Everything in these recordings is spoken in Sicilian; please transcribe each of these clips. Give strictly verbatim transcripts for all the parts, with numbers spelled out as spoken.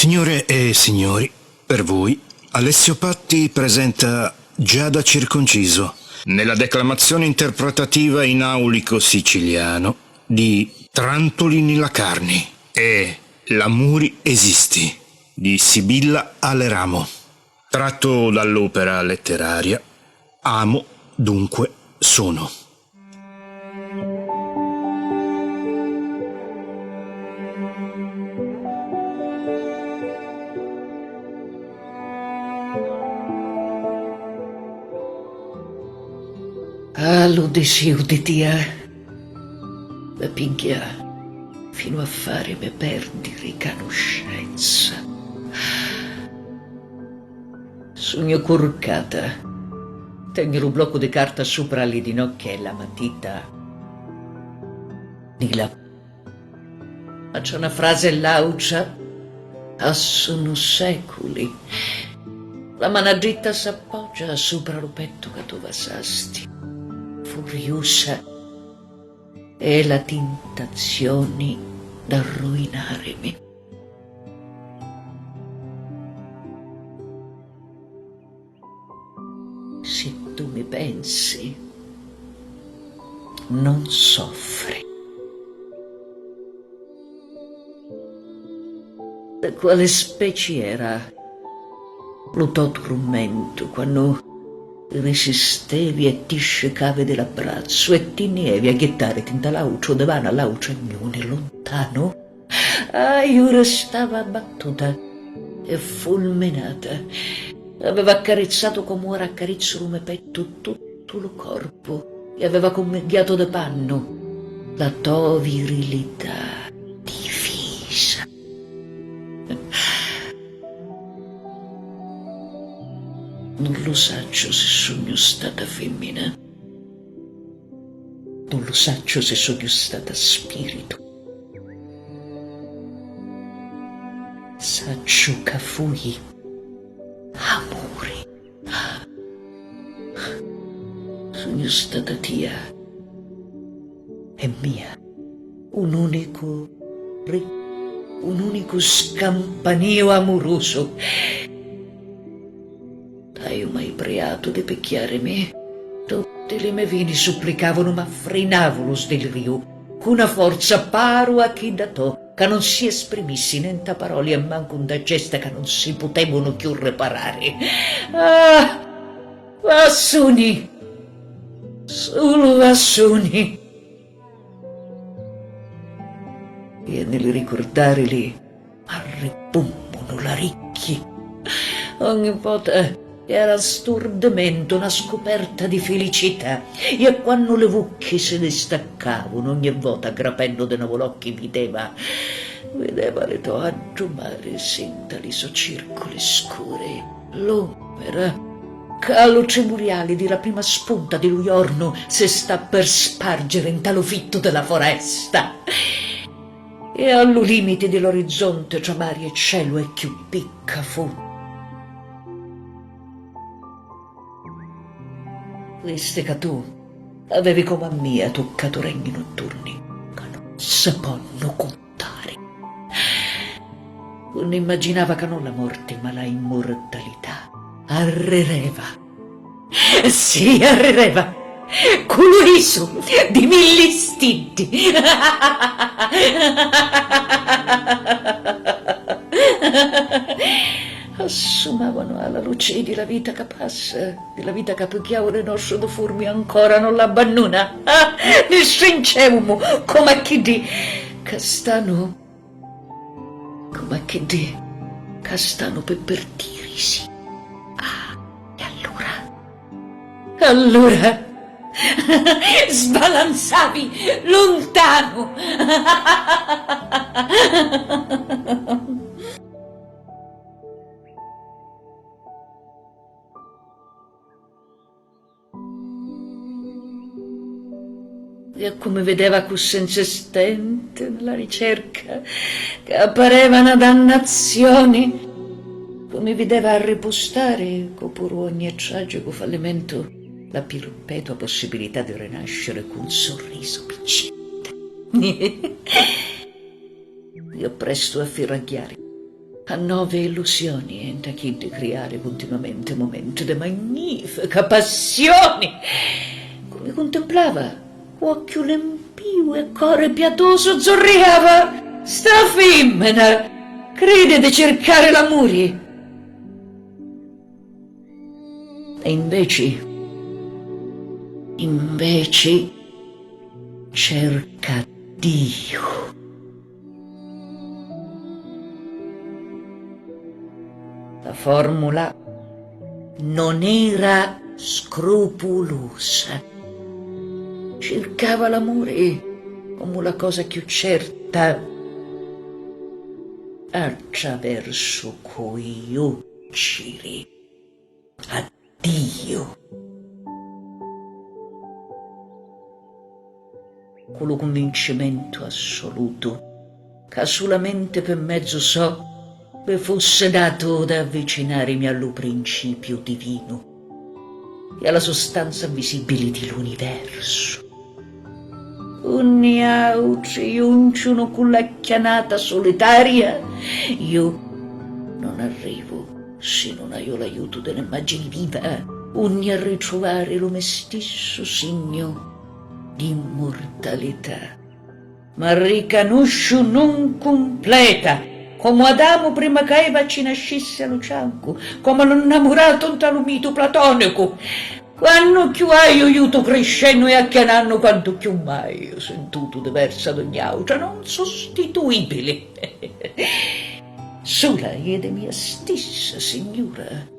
Signore e signori, per voi Alessio Patti presenta Giada circonciso, nella declamazione interpretativa in aulico siciliano di Trantoli nilla carni e L'amuri esisti di Sibilla Aleramo, tratto dall'opera letteraria Amo, dunque sono. Ah, lu disiu di tia mi pigghia finu a farimi perdiri canuscenza. Sugnu curcata. Tegnu lu bloccu di carta supra li dinocchia e la matita nni la. Facciu na frasi e l'autra. Passunu seculi. La mana dritta s'appoggia supra lu pettu ca tu vasasti. Furiusa è la tintazioni d'arruinarimi. Si tu mi pensi, non soffri. Da quali speci era lu to turmentu quannu risistevi e ti scicavi di l'abbrazzu e ti nievi a jittariti nta l'autra divana, l'autra gnuni luntanu? Ah, iu restava abbattuta e fulminata. Aveva accarizzatu comu ora accarizzu lu me pettu tuttu lu corpu e aveva cummigghiatu di pannu la to virilità difisa. Non lu sacciu si sugnu stata fimmina. Non lu sacciu si sugnu stata spiritu. Sacciu ca fui amuri. Sugnu stata tia e mia un unicu ri, un unicu scampanìu amurusu. T'haiu mai priatu di picchiarimi? Tutti li me vini supplicavunu, ma frinavu lu sdiliriu cu na forza paru a chidda to, ca non si esprimissi né nta paroli e mancu nta gesta ca non si putevunu cchiù riparari. Ah! Vassuni! Sulu vassuni! E nni li ricurdarili m'arripummunu l'aricchi. Ogni vota era sturdimentu, na scuperta di filicità. E quannu li vucchi si distaccavunu, ogni vota grapennu di novu l'occhi videva, videva li to addumari si nta li so circuli scuri. L'ombra ca lu cimuriali di la prima spunta di lu jornu si sta per spargiri nta lu fittu di la foresta e a lu limiti di l'orizzonti tra mari e celu è cchiù picca fu. Visti ca tu avevi comu a mia tuccatu regni nutturni ca non si ponnu cuntari. Unn'immaginava ca non la morti, ma la immurtalità arrireva. Sì, arrireva! Cu lu risu di milli stiddi! Assumavanu a la luci di la vita ca passa, di la vita ca pi chiauri nostru du furmi ancora non l'abbannuna. Ah, ni strinceumu comu a chiddi ca stanu, comu a chiddi ca stanu pi pirdirisi. Ah, e allura? Allura sbalanzavi luntanu. E cu mi videva accussì insistenti nni la ricerca ca pareva na dannazioni, cu mi videva arripustari cu puru ogni tragicu fallimentu la pirpetua possibilità di rinasciri cu un surrisu piccenti. Io prestu a firragghiari. A novi illusioni e nta chiddi criari cuntinuamenti mumenti di magnifica passioni, cu mi cuntimplava cu occhiu limpiu e cori piatusu zurriava: "Sta fimmina cridi di circari l'amuri." E inveci, inveci cerca Diu. La formula non era scrupulusa. Circava l'amuri comu la cosa chiù certa attraversu cui ucciri a Diu. Cu lu cunvincimentu assolutu ca sulamenti pi mezzu so mi fussi datu d'avvicinarimi a lu principiu divinu e a la sustanza visibili di l'universu, unni autri junciunu cu l'acchianata sulitaria, iu non arrivu si non haiu l'aiutu di l'immagini viva, unni arritruvari lu me stissu signu di immurtalità. M'arricanusciu nun cumpleta, comu Adamu prima ca Eva ci nascissi a lu ciancu, comu lu nnamuratu nta lu mitu platonicu. Quannu cchiù haiu jutu criscennu e acchianannu, quantu cchiù m'haiu sintutu diversa d'ogni autra, non sustituibili. Sula e di mia stissa, Signura.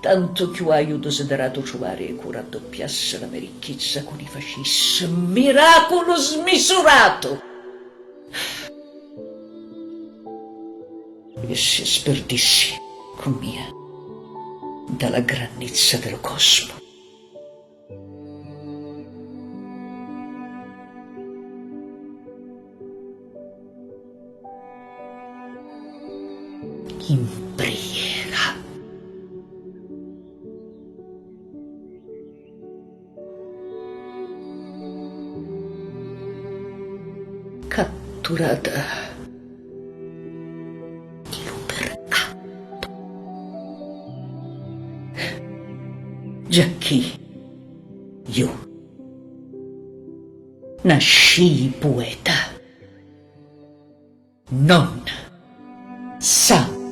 Tantu cchiù haiu disideratu truvari cu raddoppiassi la me ricchizza, cu ni facissi miraculu smisuratu. E si spirdissi cu mia nta la grannizza di lu cosmu. In priera. Catturata di lu pircatu. Giacchì iu nascii pueta, non santu.